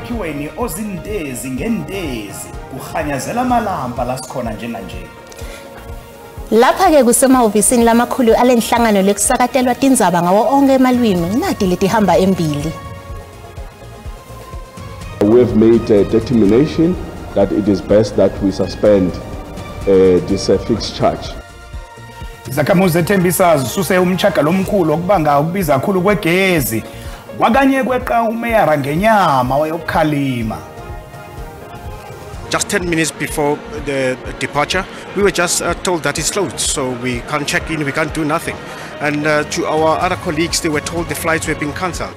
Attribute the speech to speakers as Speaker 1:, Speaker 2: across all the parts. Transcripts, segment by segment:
Speaker 1: Emakhiweni ozintezi ngentezi kukhanyazela amalampa lasikhona njenganje.
Speaker 2: Lapha-ke kusemahhovisini lamakhulu alenhlangano lekusakatelwa tindzaba ngawo onke emalwimi nati letihamba embili.
Speaker 3: We have made a determination that it is best that we suspend this fixed charge.
Speaker 1: Izakhamuzi eThembisa zisuse umtshagalo omkhulu okubanga ukubiza kakhulu kwegezi. Kwakanye kweqa umeyara ngenyama wayokukhalima.
Speaker 4: Just 10 minutes before the departure, we were just told that it's closed, so we can't check in, we can't do nothing. And to our other colleagues, they were told the flights were being cancelled.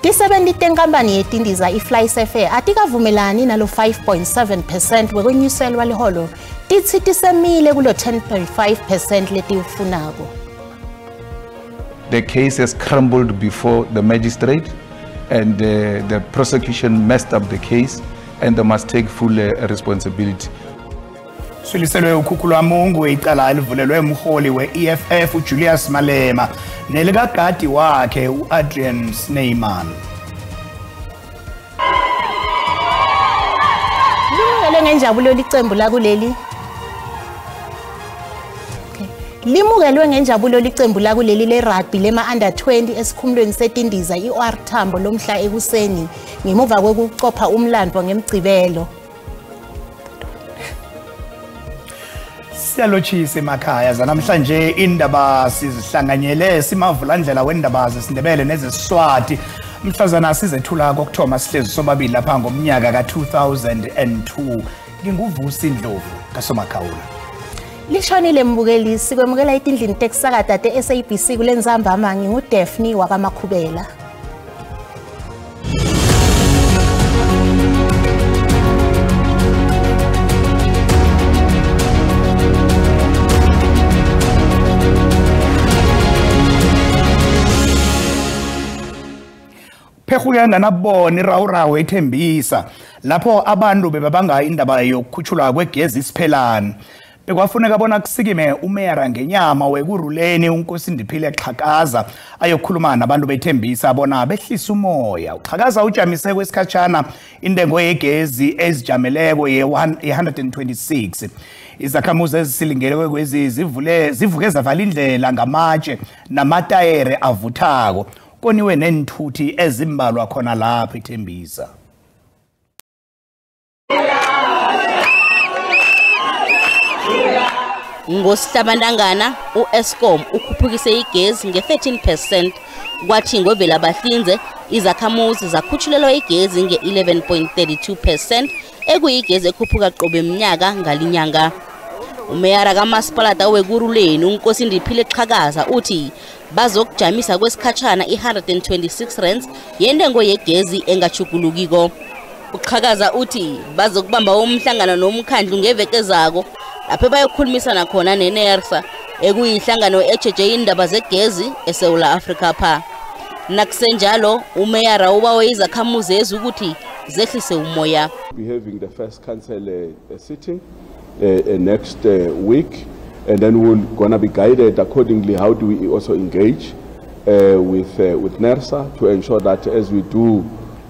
Speaker 2: Tisebenti tenkampani yetindiza iFlySafair atikavumelani nalo 5.7% wekwenyuselwa liholo titsi tisemile kulo 10.5% letiwufunako.
Speaker 5: The case has crumbled before the magistrate, and the prosecution messed up the case, and they must take full responsibility.
Speaker 1: Swiliselwe uKhukhulamungu icala elivulelwe umholi we-EFF uJulius Malema nelikagadi wakhe u-Adrian Snyman.
Speaker 2: Limukelwe ngenjabulo licembu lakuleli. Limukelwe ngenjabulo licembu lakuleli le-rugby lema-under 20 esikhumulweni setindiza i-OR Tambo lomhla ekuseni ngemuva kwekucopha umlando ngemgcibelo.
Speaker 1: Siyalotshisa emakhaya zanamhlanje indaba sizihlanganyele simavulandlela wendaba zesiNdebele nezeSiswati. Mhlazana sizethula kokuthoma sihlezi sobabili lapha ngomnyaka ka-2002. NginguVusi Ndlovu kaSomakhawula.
Speaker 2: Lishonile mbukeli, sikwemukela etindlini tekusakata te-SABC kulentsambama. NginguDaphne wakaMakhubela.
Speaker 1: Phekhuya nganabona irawurawu eThembisa lapho abantu bebabanga indaba yokukhutshulwa kwegezi isiphelani. Bekwafuneka bona kusikime umeyara ngenyama weKurhuleni uNkosindiphile Xhakaza ayokhuluma nabantu beThembisa bona behlisa umoya. uXhakaza ujamise kwesikhatshana intengo yegezi ezijameleko ye-126. Izakhamuzi ezisilingelwe kwezi zivuke zavala indlela ngamatshe namatayere avuthako. Koniwe nenthuthi ezimbalwa khona lapha eThembisa.
Speaker 6: Ngosihlabantangana u-Eskom ukhuphukise igezi nge-13%, kwathi ngoVelabahlinze izakhamuzi zakhutshulelwa igezi nge-11.32% ekuyigezi ekhuphuka qobe mnyaka ngalinyanga. Umeyara kamasipalata weKurhuleni uNkosindiphile Xhakaza uthi bazokujamisa kwesikhatshana i-126 rands yentengo yegezi engachugulukiko. uXhakaza uthi bazokubamba umhlangano nomkhandlu ngeveke zako lapho bayokhulumisana khona neNERSA ekuyihlangano ejeje indaba zegezi eSouth Africa pha. Nakusenjalo umeyara ubawe izakhamuzi ezukuthi zehlise umoya.
Speaker 3: We having the first council sitting next week, and then we're gonna be guided accordingly how do we also engage with NERSA to ensure that as we do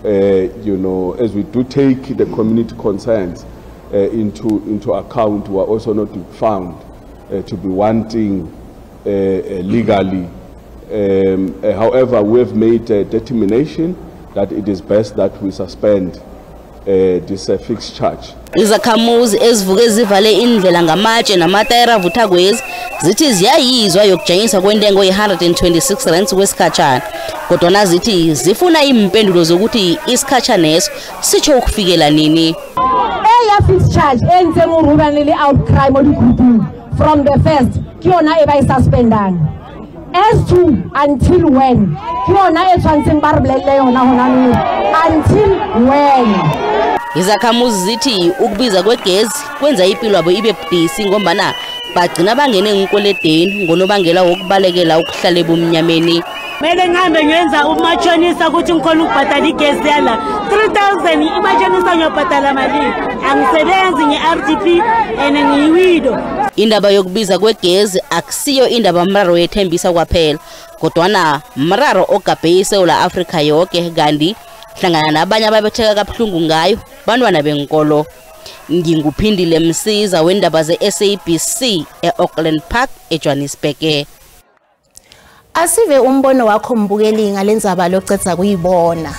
Speaker 3: as we do take the community concerns into account, we are also not found to be wanting legally. However, we have made a determination that it is best that we suspend this fixed charge.
Speaker 6: Izakhamuzi ezivuke zivale indlela ngamatshe namatayera avuthakwezi zithi ziyayizwa yokujanyiswa kwentengo ye-126 rands kwesikhatshana, kodwa zithi zifuna impendulo zokuthi isikhatshaneso sitsho ukufikela nini.
Speaker 7: Eya fixed charge e ntseng o rubane le outcry mo digrupung from the first ke yona e ba e suspendang. As to until when ke yona e tshwantseng ba re bolelle yona hona nou, until when.
Speaker 6: Izakhamuzi zithi ukubiza kwegezi kwenza impilo yabo ibe budisi ngombana bagcina bangene enkoledeni ngonobangela wokubalekela ukuhlala ebumnyameni.
Speaker 8: Kumele ngihambe ngiyenza umashonisa ukuthi ngikhona ukubhadala igesi yala 3000. Imashonisa ngiyobhadala malini? Angisebenzi nge-RDP and ngiyiwido.
Speaker 6: Indaba yokubiza kwegezi akusiyo indaba mraro yeThembisa kwaphela, kodwana mraro ogabhe iSouth Africa yonke, kanti Hlangana nabanye ababetheka kabuhlungu ngayo bantwana benkolo. Nginguphindile Msiza wendaba ze-SABC e-Auckland Park eJohannesburg.
Speaker 2: Asive umbono wakho mbukeli ngalendzaba locedza kuyibona.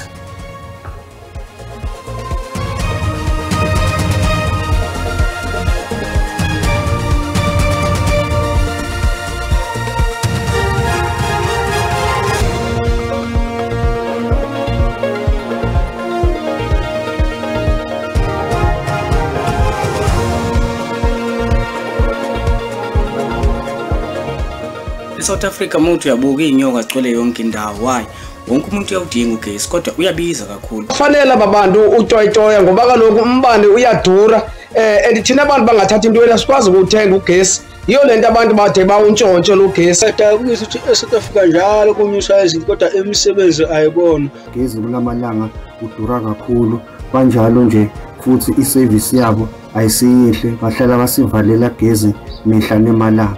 Speaker 9: South Africa umuntu uyabuka inyoka zigcwele yonke indawo. Why? Wonke umuntu uyawudinga ugesi kodwa uyabiza kakhulu.
Speaker 10: Kufanele ababantu utoyitoya ngoba kaloku umbane uyadura and thina abantu bangathatha into wena sikwazi ukuthenga ugesi. Yiyo lento abantu bade bawuntshontshe lo gesi.
Speaker 11: Ukuthi eSouth Africa njalo kunyuswa izinto kodwa imisebenzi ayibona.
Speaker 12: Ugesi kulamalanga udura kakhulu kanjalo nje futhi iservice yabo ayisiyihle, bahlala basivalela gezi mihla nemalanga.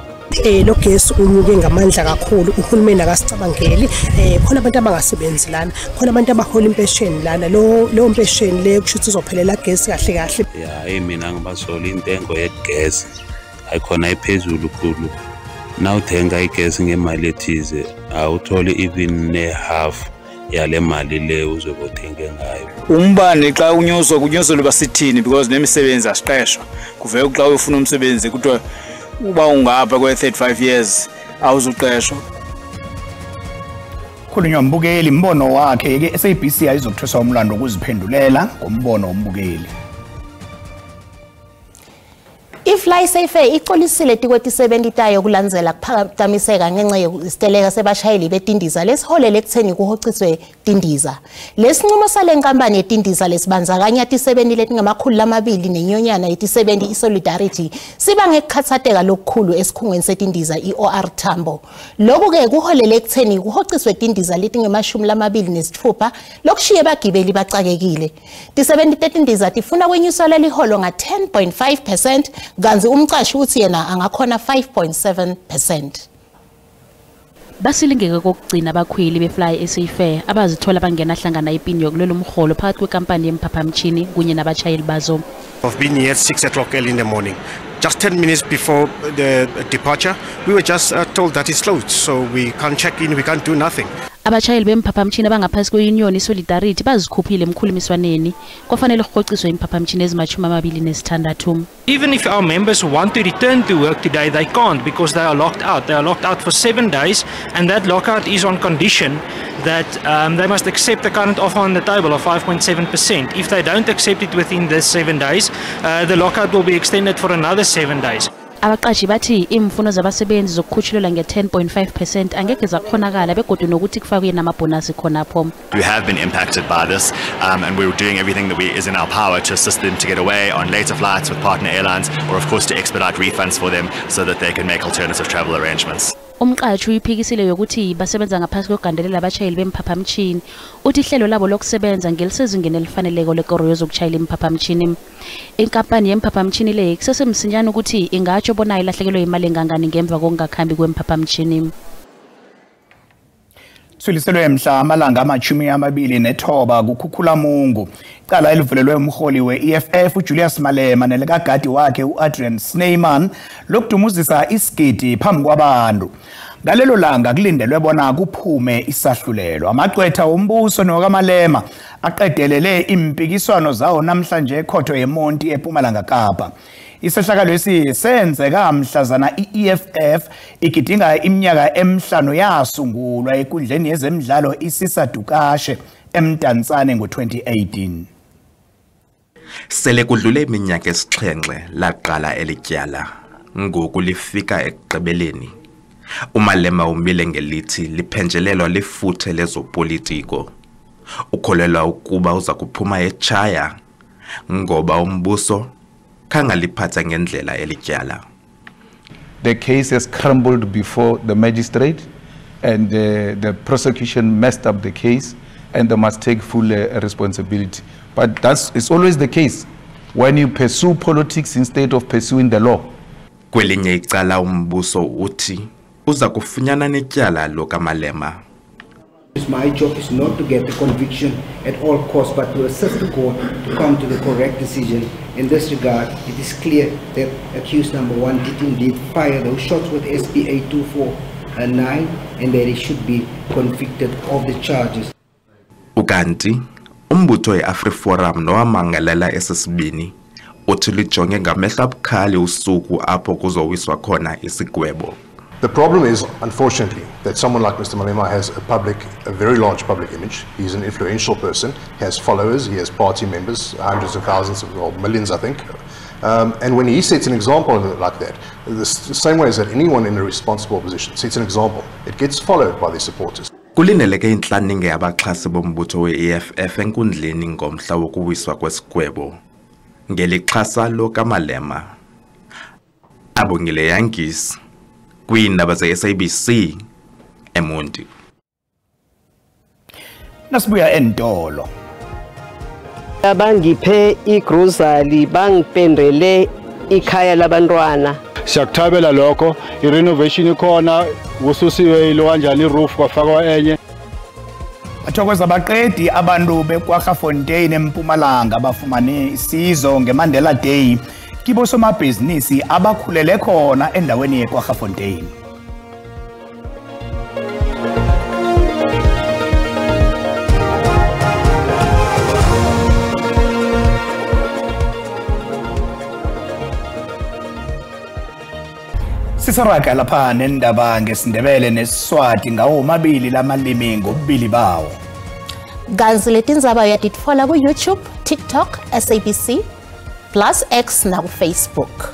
Speaker 13: Lo gesi unyuke ngamandla kakhulu, uhulumeni akasicabangeli. Khona abantu abangasebenzi lana, khona abantu abahola impesheni lana, lo mpesheni le kusho ukuthi uzophelela gesi kahle kahle.
Speaker 14: Ya, hey mina ngibasola intengo yegesi ayikhona iphezulu khulu. Nawuthenga igesi ngemali ethize awutholi even ne-half yale mali le uzobe uthenge ngayo.
Speaker 15: Umbane xa unyuswa kunyuselwa basithini because nemisebenzi asiqeshwa. Kuvele xa ufuna umsebenzi kuthiwa uba ungapha kwe-35 years awuzuqeshwa.
Speaker 1: Khulunywa mbukeli mbono wakhe ke SABC ayizokuthweswa umlando wokuziphendulela ngombono wombukeli.
Speaker 2: I-FlySafair ixolisile tikweti-70 tayo kulandzela kuphakamiseka ngenxa yesiteleka sebashayeli betindiza lesiholele ekutheni kuhociswe tindiza. Lesinqumo sale nkampani yetindiza lesibandzakanya ti-70 letingama-200 nenyonyana yeti-70 i-Solidarity siba ngekukhatsateka lokukhulu esikhungweni setindiza i-OR Tambo. Lokhu-ke kuholele ekutheni kuhociswe tindiza letingama-26 lokushiye bagibeli bacakekile. Ti-70 tetindiza tifuna kwenyuswa leliholo nga-10.5% kanti umqashi uthi yena angakhona 5.7%.
Speaker 16: Basilingeke kokugcina abakhweli beFlySafair abazithola bangena hlangana ipini yokulwela umholo phakathi kwenkampani yemphaphamtshini kunye nabashayeli bazo.
Speaker 4: I've been here at 6 o'clock early in the morning. Just 10 minutes before the departure, we were just told that it's closed, so we can't check in, we can't do nothing.
Speaker 16: Abashayeli bemphaphamtshini abangaphasi kwe-union iSolidarity bazikhuphile emkhulumiswaneni kwafanele kuhociswe imphaphamtshini ezima-26.
Speaker 17: Even if our members want to return to work today, they can't because they are locked out. They are locked out for 7 days, and that lockout is on condition that they must accept the current offer on the table of 5.7%. If they don't accept it within this 7 days, the lockout will be extended for another 7 days.
Speaker 16: Abaqashi bathi imfuno zabasebenzi zokukhutshulelwa nge-10.5% angeke zakhonakala begodu nokuthi kufakwe namabhonasi khonapho.
Speaker 18: We have been impacted by this and we're doing everything that is in our power to assist them to get away on later flights with partner airlines or of course to expedite refunds for them so that they can make alternative travel arrangements.
Speaker 16: Umqashi uyiphikisile yokuthi basebenza ngaphansi kokugandelela abashayeli bemphaphamtshini. Uthi ihlelo labo lokusebenza ngelisezingeni elifaneleko lekoro yozokushayela imphaphamtshini. Inkampani yemphaphamtshini le kusesemsinyane ukuthi ingatsho bona ilahlekelwe imali engangani ngemva kokungakhambi kwemphaphamtshini.
Speaker 1: Suliselwe mhla amalanga 29 kuKhukhulamungu. Icala elivulelwe umholi we-EFF uJulius Malema nelikagadi wakhe u-Adrian Snyman lokudumuzisa isigidi phambi kwabantu. Ngalelo langa kulindelwe bona kuphume isahlulelo. Amaqwetha wombuso nokaMalema aqedelele impikiswano zawo namhlanje ekhotho yeMonti ePumalanga Kapa. Isehlakalo esi senzeka mhlazana i-EFF igidinga iminyaka emihlanu yasungulwa enkundleni yezemidlalo iSisa Dukashe eMdantsane ngo-2018.
Speaker 19: Sele kudlule iminyaka esixhenxe laqala elityala, ngoku lifika ekugqibeleni. UMalema umile ngelithi liphenjelelwa lifuthe lezopolitiko. Ukholelwa ukuba uza kuphuma etshaya ngoba umbuso khangaliphatha ngendlela elityala.
Speaker 5: The case has crumbled before the magistrate and the prosecution messed up the case and they must take full responsibility. But it's always the case when you pursue politics instead of pursuing the law.
Speaker 19: Kwelinye icala umbuso uthi uza kufunyana netyala lokaMalema.
Speaker 20: My job is not to get the conviction at all costs, but to assist the court to come to the correct decision. In this regard, it is clear that accused number 1 did indeed fire those shots with SPA 249 and that he should be convicted of the charges.
Speaker 19: Ukanti, umbutho we-AfriForum nowamangalela esesibini uthi lijonge ngamehlo abukhali usuku apho kuzowiswa khona isigwebo.
Speaker 21: The problem is, unfortunately, that someone like Mr. Malema has a very large public image. He's an influential person, he has followers, he has party members, hundreds of thousands, or millions, I think. And when he sets an example like that, the same way as that anyone in a responsible position sets an example, it gets followed by their supporters.
Speaker 19: Kulindeleke intlaninge yabaxhasi bombutho we-EFF enkundleni ngomhla wokuwiswa kwesigwebo ngelixhasa lokaMalema. Abongile Yankees kwiindaba ze-SABC eMonti.
Speaker 1: Nasibuya entolo.
Speaker 22: Abangiphe igrosari bangipendele ikhaya labantwana.
Speaker 23: Siyakuthabela lokho, i-renovation ikhona, kususiwe ilo kanjani i-roof kwafakwa enye.
Speaker 1: Bathokoza abaqedi abantu beKwaggafontein eMpumalanga bafumane isizo ngeMandela Day kibo somabhizinisi abakhulele khona endaweni yeKwaggafontein. Sisaraga lapha nendaba ngesiNdebele nesiSwati ngawo mabili lamalimi ngobubili bawo.
Speaker 2: Kanti letindzaba uyatitfola ku YouTube, TikTok, SABC Plus X na Facebook.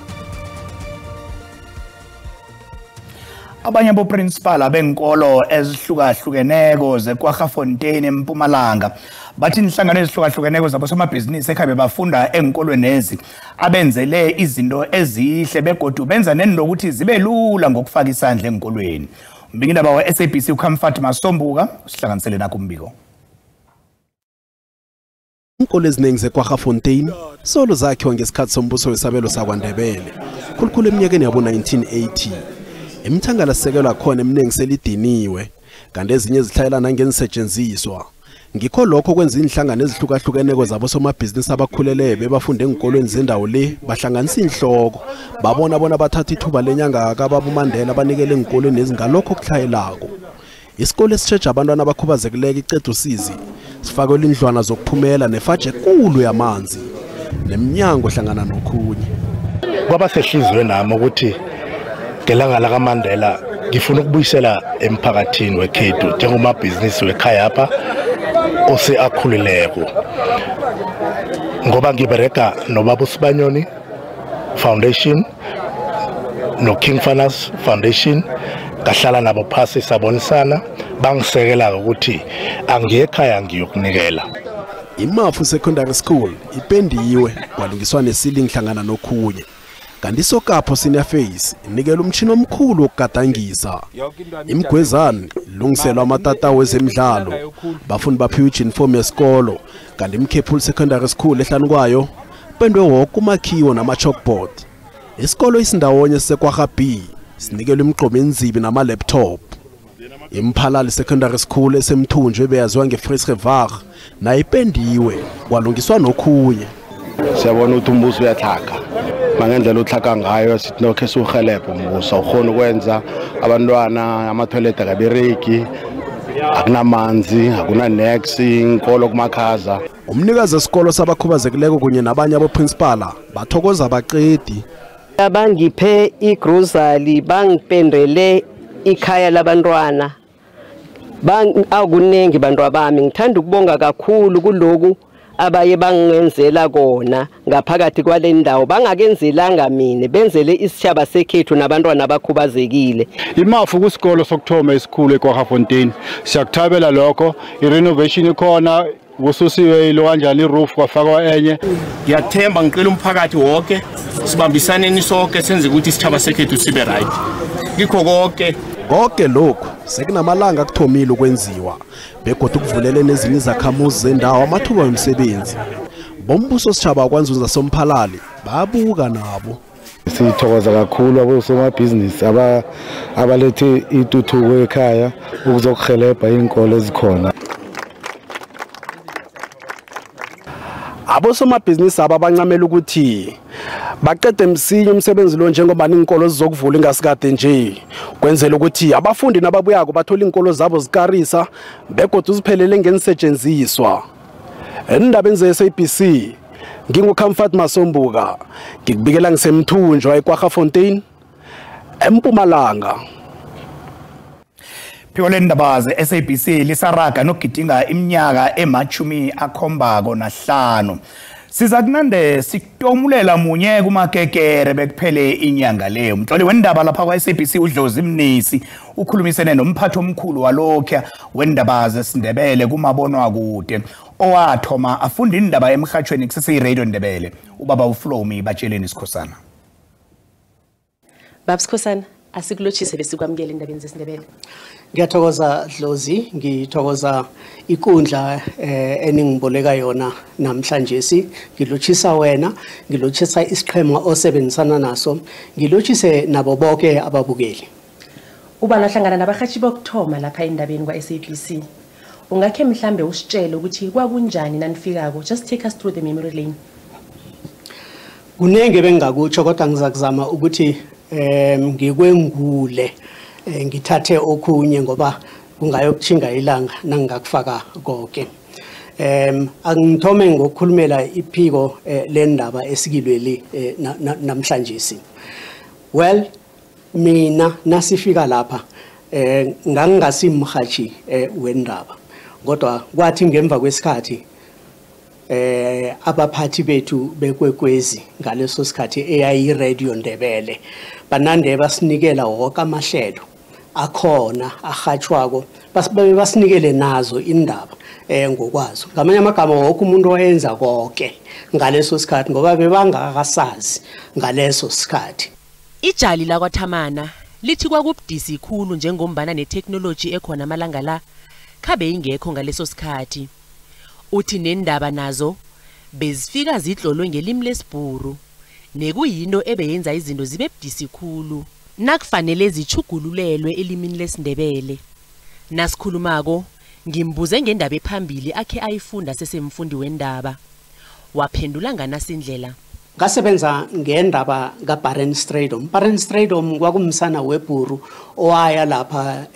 Speaker 1: Abanye boprincipal abenkolo ezihlukahlukeneko zeKwaggafontein eMpumalanga bathi inhlangano ezihlukahlukeneko zabosomabhizinisi ekhaya bafunda enkolweni ezi abenzele izinto ezihle begodu benza nenokuthi zibe lula ngokufaka isandla enkolweni. Umbikindaba wa-SABC uComfort Masombuka usihlanganisele nakho umbiko.
Speaker 24: Inkolo eziningi zeKwaggafontein solo zakhiwa ngesikhathi sombuso wesabelo sakwaNdebele khulukhulu eminyakeni yabo-1980. Imithangala khona eminingi selidiniwe kanti ezinye zihlayela nangensetshenziswa. Ngikho lokho kwenza inhlangano ezihlukahlukeneko zabosomabhizinisi abakhulele bebafunde enkolweni zendawo le bahlanganisa inhloko babona bona bathatha ithuba lenyanga kababa uMandela banikele enkolweni ezingalokho okuhlayelako. Isikole esitsheja abantwana abakhubazekileko iCedusizi sifakelwe indlwana zokuphumela nefaje ekulu yamanzi neminyango hlangana nokhunye.
Speaker 25: Kwaba sehlizwe nami ukuthi ngelanga lakaMandela ngifuna ukubuyisela emphakathini wekhethu njengomabhizinisi wekhaya apha ose akhulileko, ngoba ngibereka nobaba uSibanyoni Foundation no King Fanas Foundation, ngahlala nabo phasi sabonisana, bangisekela ukuthi angiye ekhaya ngiyokunikela.
Speaker 24: IMafu Secondary School ipendiwe kwalungiswa nesilingi hlangana nokhunye. Kanti iSokapho Senior Face inikela umshini omkhulu wokugadangisa. Imgwezane ilungiselwa amatatawu ezemidlalo, bafundi baphiwe ijunifomu yesikolo. Kanti iMkhephuli Secondary School ehlanu kwayo pendwe wonke umakhiwo nama-chalkboard. Isikolo isindawonye siseKwagga B sinikelwe imigqomo enzibi nama-laptop. Imphalali Secondary School esemthunjwe ebeyaziwa nge-Vreesgevaag nayo ipendiwe kwalungiswa nokhunye.
Speaker 26: Siyabona ukuthi umbuso uyatlhaga, mangendlela utlhaga ngayo sithi nokho esiwuhelebhe umbuso awukhoni ukwenza abantwana amathoyilethi akabereki, akunamanzi, akunanex, inkolo kumakhaza.
Speaker 24: Umnikazi wesikolo sabakhubazekileko kunye nabanye aboprincipala bathokoza abaqedi.
Speaker 22: Abangiphe igrosari bangipendele ikhaya labantwana. Akuningi bantwa bami, ngithanda ukubonga kakhulu kuloku abaye bangenzela kona ngaphakathi kwale ndawo. Bangakenzelanga mina, benzele isitshaba sekhethu nabantwana abakhubazekile.
Speaker 23: Imafu kusikolo sokuthoma esikhulu eKwaggafontein, siyakuthabela lokho, i-renovation ikhona, kususiwe ilo kanjani i-roof kwafakwa enye.
Speaker 27: Ngiyathemba ngicela umphakathi wonke sibambisaneni sonke senze ukuthi isitshaba sekhethu sibe right kikho konke.
Speaker 24: Konke lokhu sekunamalanga akuthomile ukwenziwa begodwa ukuvulele nezinye izakhamuzi zendawo amathuba wemisebenzi. Bombuso sitshaba kwaNzunza somphalali babuka nabo.
Speaker 3: Sithokoza kakhulu abosomabhizinisi abalethe intuthuko ekhaya ukuzokuhelebha iinkolo ezikhona.
Speaker 24: Abosomabhizinisi aba bancamela ukuthi baqede msinya umsebenzi lo njengoba iinkolo zizokuvula ingasikade nje, kwenzela ukuthi abafundi nababuyako bathola iinkolo zabo zikarisa begodu ziphelele ngenisetshenziswa. Endabeni ze-SABC nginguComfort Masombuka, ngikubikela ngisemthunjwa eKwaggafontein eMpumalanga.
Speaker 1: Phiko lendaba ze-SABC lisaraga nokugidinga iminyaka e-75. Siza kunande sikutomulela munye kumakekere bekuphele inyanga leyo. Umtloli wendaba lapha kwa-SABC uDlozi Mnisi ukhulumisene nomphathi omkhulu walokhu wendaba zesiNdebele kumabonwakude owathoma afunda indaba emhathweni kusese-Radio Ndebele, ubaba uFlomi Batsheleni Sikhosana.
Speaker 6: Baba Sikhosana, asikulotshise besikwamukele endabeni zesiNdebele.
Speaker 7: Ngiyathokoza Dlozi, ngithokoza ikundla eningiboleka yona namhlanje. Ngilotshisa wena, ngilotshisa isiqhema osebenzisana naso, ngilotshise nabo bonke ababukeli.
Speaker 6: Uba lahlangana nabahashi bokuthoma lapha endabeni kwa-SABC. Ungakhe mhlambe usitshele ukuthi kwakunjani nanifikako? Just take us through the memory lane.
Speaker 7: Kunenge bengingakutsho kodwa ngizakuzama ukuthi ngikwengule, ngithathe okhunye ngoba kungayokuthinga ilanga nangingakufaka konke. Angithome ngokukhulumela iphiko lendaba esikilweli namhlanje. Well, mina nasifika lapha ngangingasimhathi wendaba, kodwa kwathi ngemva kwesikhathi abaphathi bethu bekwekwezi ngaleso sikhathi eyayi-Radio Ndebele banande basinikela wonke amahlelo akhona ahatshwako, basinikele nazo indaba ngokwazo. Ngamanye amagama wonke umuntu wayenza konke ngaleso sikhathi ngoba bebangakasazi ngaleso sikhathi.
Speaker 6: Ijali lakwaThamana lithi kwakubudisi khulu njengombana neteknoloji ekhona amalanga la khabe ingekho ngaleso sikhathi. Uthi nendaba nazo bezifika zidlolwe ngelimi lesibhuru, nekuyinto ebeyenza izinto zibe budisi khulu nakufanele zichugululelwe elimini lesiNdebele. Nasikhulumako ngimbuze ngendaba ephambili akhe ayifunda sesemfundi wendaba, waphendula nganasindlela.
Speaker 7: Ngasebenza ngendaba kaBaron Stradom. Baron Stradom kwakumsana webhuru owaya lapha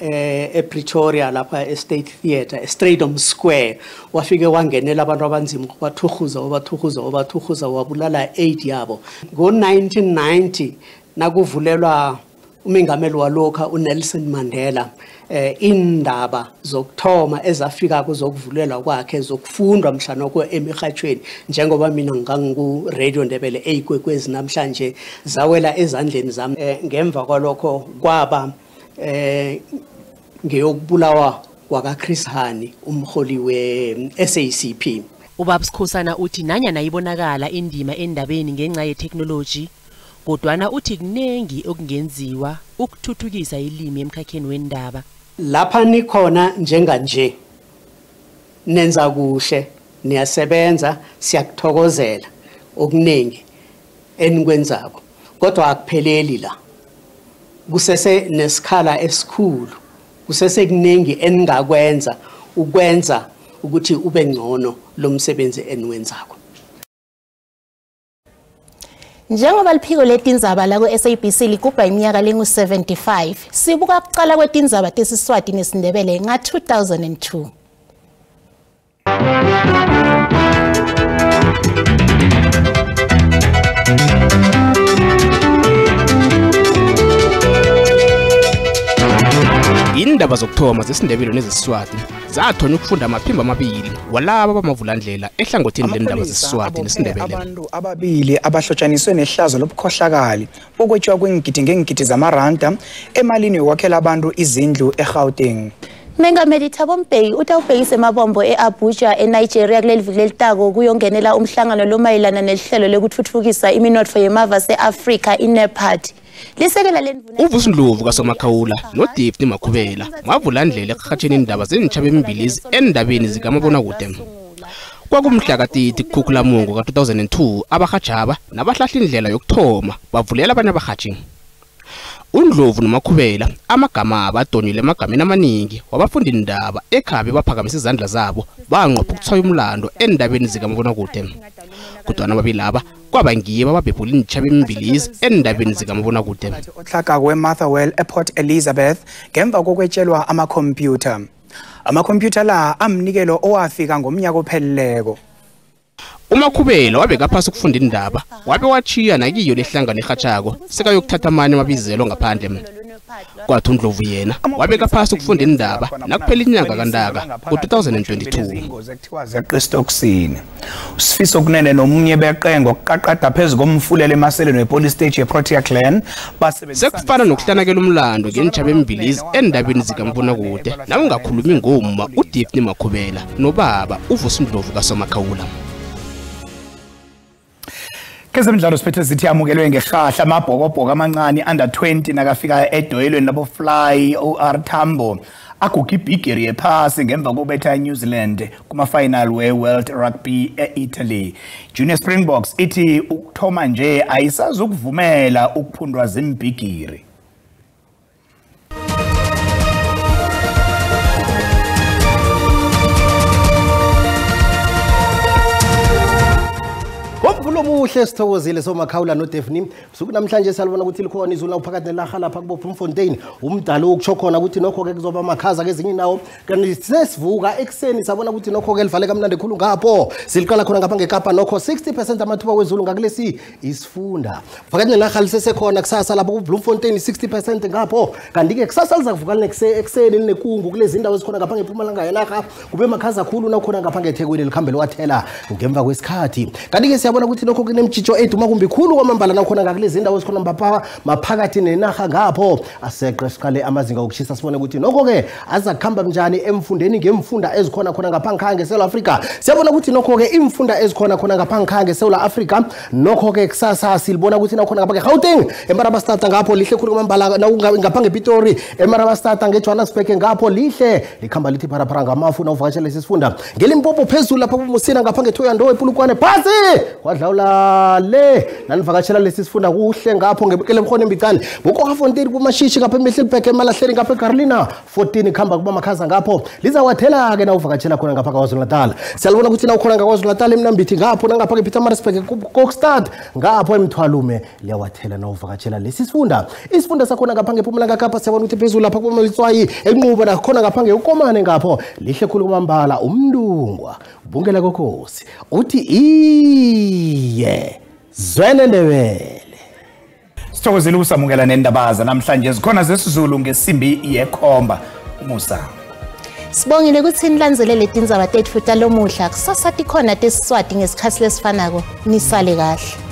Speaker 7: ePretoria lapha eState Theatre, eStradom Square. Wafike wangenela abantu abanzima wathukhuza wabathukhuza wabathukhuza wabulala 8 yabo. Ngo-1990 nakuvulelwa umengameli walokha uNelson Mandela, indaba zokuthoma ezafika kuzokuvulelwa kwakhe zokufundwa mhlanokho emihatshweni, njengoba mina ngangu Radio Ndebele eyikwekwezi namhlanje, zawela ezandleni zami. Ngemva kwalokho kwaba ngeyokubulawa kwaka Chris Hani, umholi we-SACP.
Speaker 6: Ubaba Sikhosana uthi nanyana ibonakala indima endabeni ngenxa yeteknoloji, kodwana uthi kunengi okungenziwa ukuthuthukisa ilimi emkhakheni wendaba.
Speaker 7: Lapha nikhona njenganje nenza kuhle, niyasebenza, siyakuthokozela okuningi enikwenzako, kodwa akupheleli la. Kusese nesikhala esikhulu, kusese kuningi eningakwenza ukwenza ukuthi ube ngcono lo msebenzi eniwenzako.
Speaker 2: Njengoba liphiko letindzaba la ku-SABC ligubha iminyaka lengu-75, sibuka kuqala kwetindzaba tesiSwati nesiNdebele nga-2002.
Speaker 8: Indaba zokuthoma zesiNdebele nezesiSwati zathonywa ukufunda amaphimbo amabili walaba abamavulandlela ehlangothini lendaba zesiSwati nesiNdebele.
Speaker 9: Abantu ababili abahlotshaniswe nehlazo lobukhohlakali bokwetshwa kwengidi ngengidi zamaranda emalini yokwakhela abantu izindlu eGauteng.
Speaker 2: Mengameli Thabo Mbeki utawubhekisa emabombo eAbuja eNigeria kuleli viki lelitako kuyongenela umhlangano lomayelana nehlelo lokuthuthukisa iminotfo yemava seAfrika iNEPAD. Lisekela lendvuna
Speaker 8: uVusi Ndlovu kaSomakhawula noDaphne Makhubela mavulandlela ekuhatsheni indaba zentshaba embilezi endabeni zikamabonakude. Kwakumhla ka-30 Khukhulamungu ka-2002 abarhatjhaba nabahlahla indlela yokuthoma bavulela abanye abarhatjhi. uNdlovu noMakhubela amagama abadonile emagameni amaningi wabafundi indaba ekhabe baphakamisa izandla zabo banqopha ukuthwaya umlando endabeni zikamabonakude. Kodwana ababili laba kwaba ngibo ababhebhula iintjhaba embilizi endabeni zikamabonakude.
Speaker 9: Otlhagako we-Motherwell ePort Elizabeth ngemva kokwetshelwa amakhompyutha. Amakhompyutha la amnikelo owafika ngomnyaka opheleleko.
Speaker 8: uMakhubela wabeka phasi ukufunda indaba wabe wachiya nakiyo lehlangano erhatjhako sekayokuthatha amanye amabizelo ngaphandle. Kwathi uNdlovu yena wabeka phasi ukufunda indaba nakuphela inyanga kaNtaka ngo-2022.
Speaker 1: Ingozi ekuthiwa zeqa esitokisini. Usifiso Kunene nomunye beqe ngokuqaqada phezu komfulelo emaseleni wepolice stage yeProtea Glen.
Speaker 8: Sekufana nokuhlanakela umlando ngeentjhaba embilizi endabeni zikamabonakude nawungakhulumi ngomma uDaphne Makhubela nobaba uVusi Ndlovu kaSomakhawula.
Speaker 1: Kezemidlalo siphethe zithi amukelwe ngehahla amabhokobhoko amancane under 20 nakafika edoyelweni labo Fly OR Tambo aguga ibhigiri yephasi ngemva kokubetha iNew Zealand kuma-final we-World Rugby e-Italy. Junior Springboks ithi ukuthoma nje ayisazukuvumela ukuphundwa zimbhigiri.
Speaker 4: Ngomvulo omuhle sithokozile somakhawula noDaphne. Suku namhlanje salibona ukuthi likhona izulu phakathi nelaha lapha kubo Bloemfontein. Umdalo ukutsho khona ukuthi nokho ke kuzoba amakhaza kezinye indawo. Kanti sesivuka ekseni sabona ukuthi nokho ke livale kamnandi khulu ngapho. Siliqala khona ngapha ngeKapa nokho 60% amathuba wezulu ngakulesi isifunda. Phakathi nelaha lisesekhona kusasa lapha ku Bloemfontein 60% ngapho. Kanti ke kusasa lizakuvuka linekuseni linekungu kulezi indawo ezikhona ngapha ngePumalanga yenaga. Kube makhaza khulu nakhona ngapha ngeThekwini likhambele wathela ngemva kwesikhathi. Kanti ke siyabona ukuthi lokho kunemjitsho eduma kumbi khulu kwamambala nakhona ngakulezi indawo esikhona maphakathi nenaga ngapho. Aseqe siqale amazinga okushisa sibone ukuthi nokho ke azakuhamba njani emfundeni ngemfunda ezikhona khona ngapha ngikhaya ngeSouth Africa. Siyabona ukuthi nokho ke imfunda ezikhona khona ngapha ngikhaya ngeSouth Africa nokho ke kusasa silibona ukuthi nakhona ngapha ngeGauteng eMarabastad ngapho lihle khulu kwamambala ngapha ngePitori eMarabastad ngeJohannesburg ngapho lihle likhamba lithi pharaphara ngamafu nawuvakashela lesi sifunda. NgeLimpopo phezulu lapha kuMusina ngapha ngeThoyando ePulukwane phasi kwadlawula le nanivakashela lesi sifunda kuhle ngapho ngelemkhona embicane boKwaggafontein kumashishi ngapha eMiddelburg emalahleni ngapha eCarolina 14 khamba kuba makhaza ngapho lizawathela ke nawuvakashela khona ngapha kwaZulu Natal. Siyalibona ukuthi nawukhona ngakwaZulu Natal eMnambithi ngapho nangapha kePietermaritzburg Kokstad ngapho eMthwalume liyawathela nawuvakashela lesi sifunda. Isifunda sakhona ngapha ngePumalanga Kapa siyabona ukuthi phezulu lapha kuMolitswayi enqubo nakhona ngapha ngeUkomane ngapho lihle khulu kwamambala. Umntungwa bungela kokhosi uthi iye Zwene Ndebele.
Speaker 1: Sithokozile ukusamukela nendaba namhlanje zikhona zesiZulu ngesimbi yekhomba. Umusa
Speaker 2: Sibongile ukuthi nilandzelele tindzaba tetfu talomuhla. Kusasa tikhona tesiswati ngesikhathi lesifanako. Nisale kahle.